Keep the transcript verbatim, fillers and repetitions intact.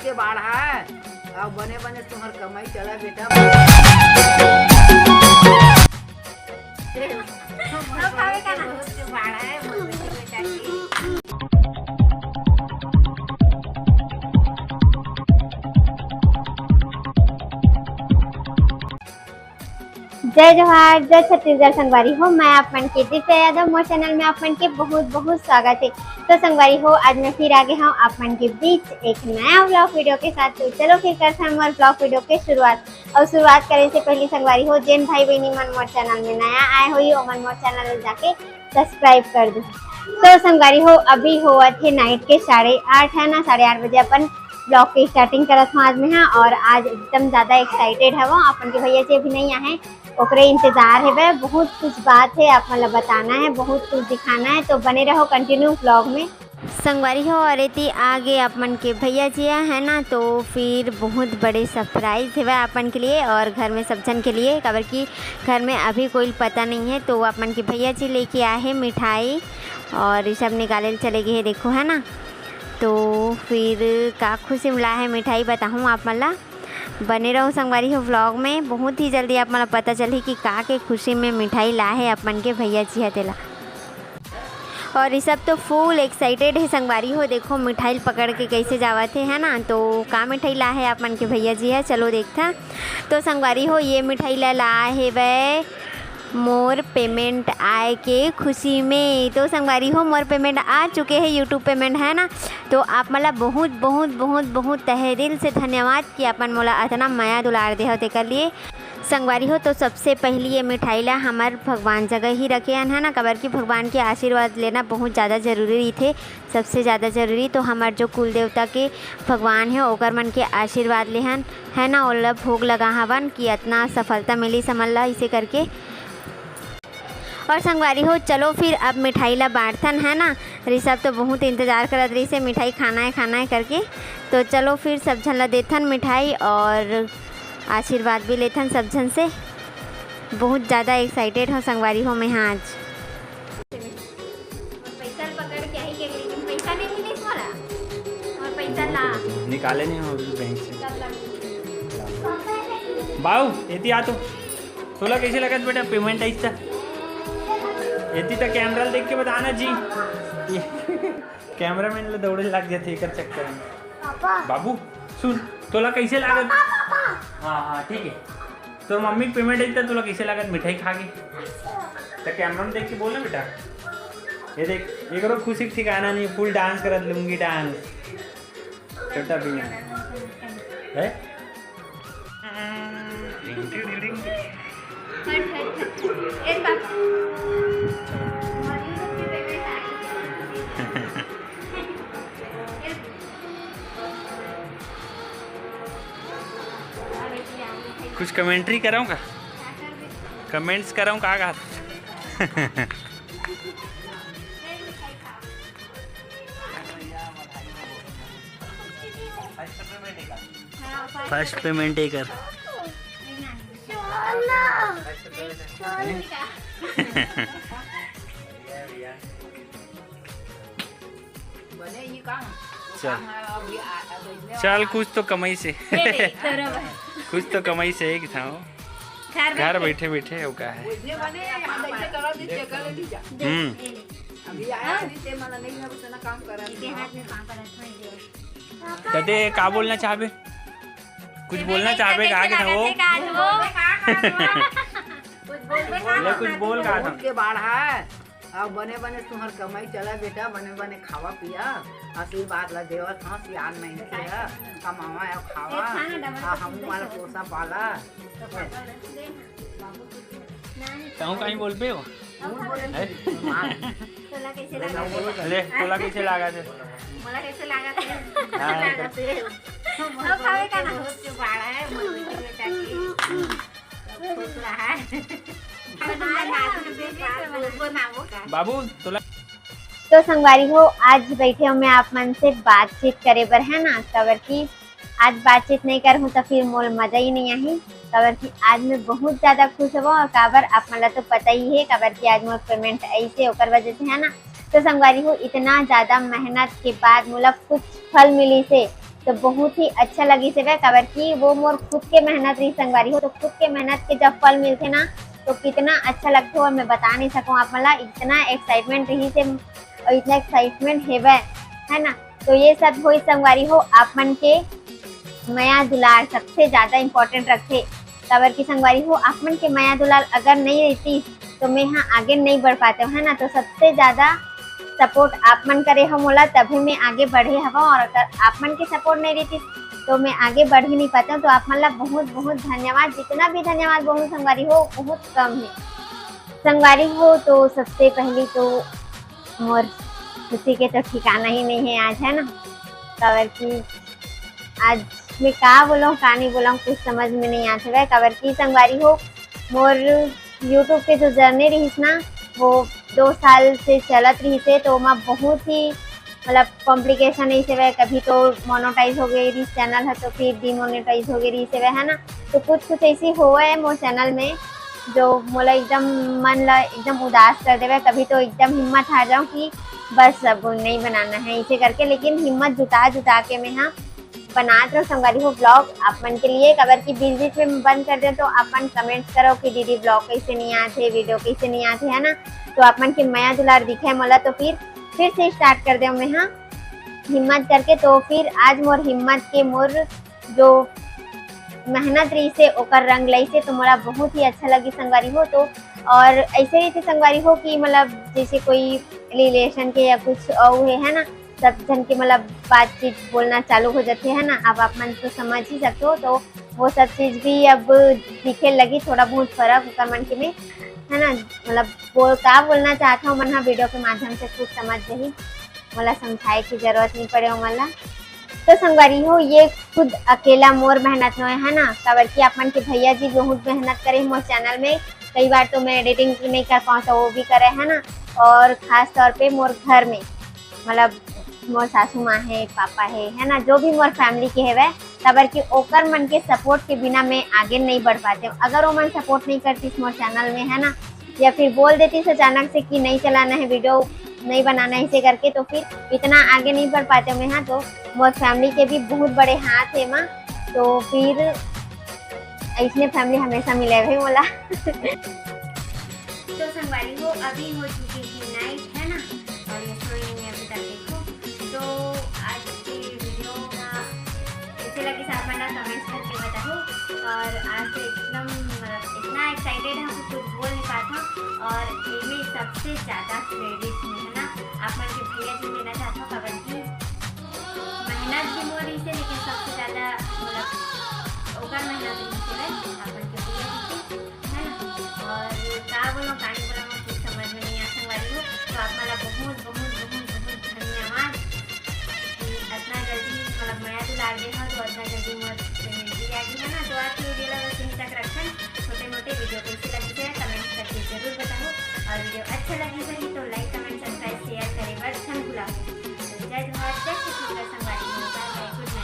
के बाढ़ा है, अब बने बने तुम्हार कमाई चला बेटा। जय जोहार, जय छत्तीसगढ़ संगवारी हो। मैं आप मन के दिव्या यादव, मोर चैनल में आप मन के बहुत बहुत स्वागत है। तो संगवारी हो, आज मैं फिर आ गए हूँ आप मन के बीच एक नया व्लॉग वीडियो के साथ। तो चलो फिर करथन मोर व्लॉग वीडियो के शुरुआत। और शुरुआत करे से पहले संगवारी हो, जेन भाई बहनी मन मोर चैनल में नया आए होही, ओमन मोर चैनल में जाके सब्सक्राइब कर दो। तो संगवारी हो, अभी होवत हे नाइट के साढ़े आठ है ना, साढ़े आठ बजे अपन ब्लॉग के स्टार्टिंग करत हूँ आज मैं, हाँ। और आज एकदम ज़्यादा एक्साइटेड हवं, अपन के भैया जी अभी नहीं आए, ओकरे इंतजार हेवय। बहुत कुछ बात है आप मन ला बताना है, बहुत कुछ दिखाना है, तो बने रहो कंटिन्यू ब्लॉग में। संगवारी हो, और एती आगे आप मन के भैया जी है ना, तो फिर बहुत बड़े सरप्राइज हेवय आप मन के लिए और घर में सब झन के लिए, काबर कि घर में अभी कोई पता नहीं है। तो आप मन के भैया जी लेके आए हैं मिठाई और ये सब निकाले चले गए हैं, देखो है ना। तो फिर का खुशी मिला है मिठाई बताहूँ आप मन ला, बने रहो संगवारी हो व्लॉग में। बहुत ही जल्दी आप मन ला पता चलही कि का के खुशी में मिठाई ला है आप मन के भैया जी ह तेला। और ये सब तो फुल एक्साइटेड है संगवारी हो। देखो मिठाई पकड़ के कैसे जावत है, है ना। तो का मिठाई ला है आप मन के भैया जी ह, चलो देखथा। तो संगवारी हो, ये मिठाई ला ला हेवय मोर पेमेंट आए के खुशी में। तो संगवारी हो, मोर पेमेंट आ चुके है, यूट्यूब पेमेंट है ना। तो आप मन ला बहुत बहुत बहुत बहुत तहे दिल से धन्यवाद कि आप मन मोला अतना मया दुलार दे हो तेकर लिए। संगवारी हो, तो सबसे पहली ये मिठाई ला हमर भगवान जगह ही रखे हन, है ना, काबर कि भगवान के आशीर्वाद लेना बहुत ज़्यादा जरूरी रहिथे। सबसे ज़्यादा जरूरी तो हमर जो कुल देवता के भगवान है, ओकर मन के आशीर्वाद लेहन, है ना, ओला भोग लगा हवन कि अतना सफलता मिली समझ ला, इसे करके। और संगवारी हो, चलो फिर अब मिठाई ला बांटथन, है ना। ऋषभ तो बहुत इंतजार करत रहिस हे, मिठाई खाना है, खाना है करके। तो चलो फिर सब झन ला देथन मिठाई और आशीर्वाद भी लेथन सब झन से। बहुत ज़्यादा एक्साइटेड हो संगवारी हो मैं, हाँ, आज। पैसा पकड़ के आई के, लेकिन पैसा नहीं मिले तुम्हारा। और पैसा ला। निकाले नहीं हो अभी बैंक से। कब ला? बाऊ, एती आ तो। तोला कैसे लगत बेटा पेमेंट आइस त? एती त कैमरा देख के बताना जी। कैमरामैन ले दौड़े लग जाते एकर चक्कर में। पापा। बाबू, सुन, तोला कैसे लागत? Papa, papa. हाँ, हाँ, ठीक है। तोर मम्मी के पेमेंट आई त तोला कैसे लागत मिठाई खा के? त कैमरा में देख के बोल ना बेटा। ये देख, एकरो खुशी के ठिकाना नहीं, फुल डांस करत, लुंगी डांस। छोटा भैया। है? हट, हट, हट। ए पापा। कुछ कमेंट्री करव का? कमेंट्स करव का? फर्स्ट पेमेंट एकर। बने ही काम। चल। काम है, अभी आ, आ, बैठने चल, वाला। कुछ तो कमाई से। ये ले, धरो भाई। कुछ तो कमाई से एक था वो। घर घर बैठे। बैठे बैठे वो का है। बैठने वाले हैं, हम ऐसे करा दीजिए, कर लीजिए। हम्म। ये ले। अभी आया नहीं, ते मला नहीं है, उतना काम करा इनके नहीं। हाथ में पापड़ रखना है, ये। तते का बोलना चाहबे? कुछ बोलना चाहबे का आगे था वो? कुछ बोल दे का ले, कुछ बोल का था? के बाढ़ा है। अब बने बने तुम्हार कमाई चला बेटा, बने बने खावा पिया, आशीर्वाद ला देवत हूँ, सियान महीने के है, कमावा और खावा, आ हम वाला पोसा पाला। ताऊ कहीं बोल पे हो? हैं? तोला कैसे लगा? ले, तोला कैसे लगा थे? मोला कैसे लगा थे? हाँ। लगा थे। हम खावे का ना? बहुत जो बाढ़ा है, मोर बेटी बेटा की। खुश रहा है। बाबू, तोला तो संगवारी हो, आज बैठे हो मैं आप मन से बातचीत करे बर, है ना, काबर कि आज बातचीत नहीं करहूँ तो फिर मोर मजा ही नहीं आही, काबर कि आज मैं बहुत ज़्यादा खुश हवं। और काबर, आप मन ला तो पता ही है, काबर कि आज मोर पेमेंट आइस हे, ओकर वजह से, है ना। तो संगवारी हो, इतना ज़्यादा मेहनत के बाद मोला कुछ फल मिलिस हे, तो बहुत ही अच्छा लगिस हवय, काबर कि वो मोर खुद के मेहनत रहिस संगवारी हो। तो खुद के मेहनत के जब फल मिलथे ना, तो कितना अच्छा लगथे, और मैं बता नहीं सकूँ आप मन ला। इतना एक्साइटमेंट रहिस हे, और इतना एक्साइटमेंट हेवय, है ना। तो ये सब होइस संगवारी हो, आप मन के मया दुलार सबसे ज्यादा इम्पोर्टेंट रखथे। काबर कि संगवारी हो, आप मन के मया दुलार अगर नहीं रहतिस, तो मैं हा आगे नहीं बढ़ पातेंव, है ना। तो सबसे ज्यादा सपोर्ट आप मन करे हो मोला, तभी मैं आगे बढ़े हवंव, और अगर आप मन के सपोर्ट नहीं रहतिस, तो मैं आगे बढ़ ही नहीं पातेंव। तो आप मन ला बहुत बहुत धन्यवाद। जितना भी धन्यवाद बोलूँ संगवारी हो, बहुत कम है संगवारी हो। तो सबसे पहली तो मोर खुशी के तो ठिकाना ही नहीं है आज, है ना। काबर कि आज मैं का बोलूँ, का नहीं बोलूँ, कुछ समझ में नहीं आत हवय। काबर कि संगवारी हो, मोर YouTube के जो जर्नी रहिस ना, वो दो साल से चलत रहिस हे, तो ओमा बहुत ही, मतलब, कॉम्प्लिकेशन ऐसे हुए, कभी तो मोनेटाइज हो गई रहिस चैनल है, तो फिर डिमोनेटाइज हो गई रहिस हे, है ना। तो कुछ कुछ ऐसी होवे है मोर चैनल में, जो मोला एकदम मन ला एकदम उदास कर देवे। कभी तो एकदम हिम्मत हार जाऊँ कि बस अब नहीं बनाना है इसे करके, लेकिन हिम्मत जुटा जुटा के मैं हाँ बनात रहूँ संगवारी हो ब्लॉग आप मन के लिए। काबर कि बीच बीच में बंद कर दें तो आप मन कमेंट्स करो कि दीदी ब्लॉग कैसे नहीं आते, वीडियो कैसे नहीं आते, है ना। तो आप मन के मया दुलार दिखे मोला, तो फिर फिर से स्टार्ट कर दें मैं हाँ हिम्मत करके। तो फिर आज मोर हिम्मत के मोर जो मेहनत रहिस हे ओकर रंग लइस हे, तो मोला बहुत ही अच्छा लगिस संगवारी हो। तो और ऐसे रहिथे संगवारी हो कि मतलब जैसे कोई रिलेशन के या कुछ अउ हे, है ना, सब झन के मतलब बातचीत बोलना चालू हो जाथे, है ना। अब आप मन तो समझ ही सकते हो, तो वो सब चीज भी अब दिखे लगी, थोड़ा बहुत फर्क ओकर मन के में, है ना। मतलब बोल का बोलना चाहत हूँ मन हा वीडियो के माध्यम से खुद समझ जाही, मोला समझाए की जरूरत नहीं पड़े ओमन ला। तो संगवारी हो, ये खुद अकेला मोर मेहनत नोहे, है ना, काबर कि आप मन के भैया जी बहुत मेहनत करे मोर चैनल में। कई बार तो मैं एडिटिंग नहीं कर पाऊँ, तो वो भी करे, है ना। और खास तौर पे मोर घर में, मतलब, मोर सासू माँ है, पापा है, है ना, जो भी मोर फैमिली के हेवय, काबर कि ओकर मन के सपोर्ट के बिना मैं आगे नहीं बढ़ पाते हूँ। अगर ओमन सपोर्ट नहीं करतीस मोर चैनल में, है ना, या फिर बोल देतीस अचानक से कि नहीं चलाना है वीडियो, नहीं बनाना है इसे करके, तो फिर इतना आगे नहीं बढ़ पाते मैं हाँ। तो मोर फैमिली के भी बहुत बड़े हाथ है माँ, तो फिर इसने फैमिली हमेशा मिले हुए मोला। तो संगवारी हो, अभी हो चुकी है नाइट, है ना, और ये सोई नहीं अभी तक, देखो। तो आज की वीडियो का कैसे लगी आप मन कमेंट्स करके बताओ। और आज तो एकदम, मतलब, इतना एक्साइटेड हम कुछ बोल नहीं पाता। और इनमें सबसे ज़्यादा क्रेडिट में, है ना, आप मन के भैया जी देना चाहता हूँ, काबर कि मेहनत भी मोर रहिस हे, लेकिन सबसे ज़्यादा, मतलब, ओकर मेहनत रहिस हे, आप मन के भैया जी के, है ना। और का बोलूँ, का नहीं बोलूँ, कुछ समझ में नहीं आ संगवारी हो। तो आप मन ला बहुत, बहुत, बहुत, बहुत धन्यवाद कि इतना जल्दी, मतलब, मया दुलार दे हो, तो इतना जल्दी मोर पेमेंट भी आ गई, है ना। तो आज की वीडियो ला बस यहीं तक रखन। छोटे मोटे वीडियो कैसे लगी है कमेंट करके जरूर बताओ, और वीडियो अच्छा लगी सही तो लाइक, कमेंट, सब्सक्राइब, शेयर करे बर झन भुलाओ। तो जय जोहार, जय छत्तीसगढ़।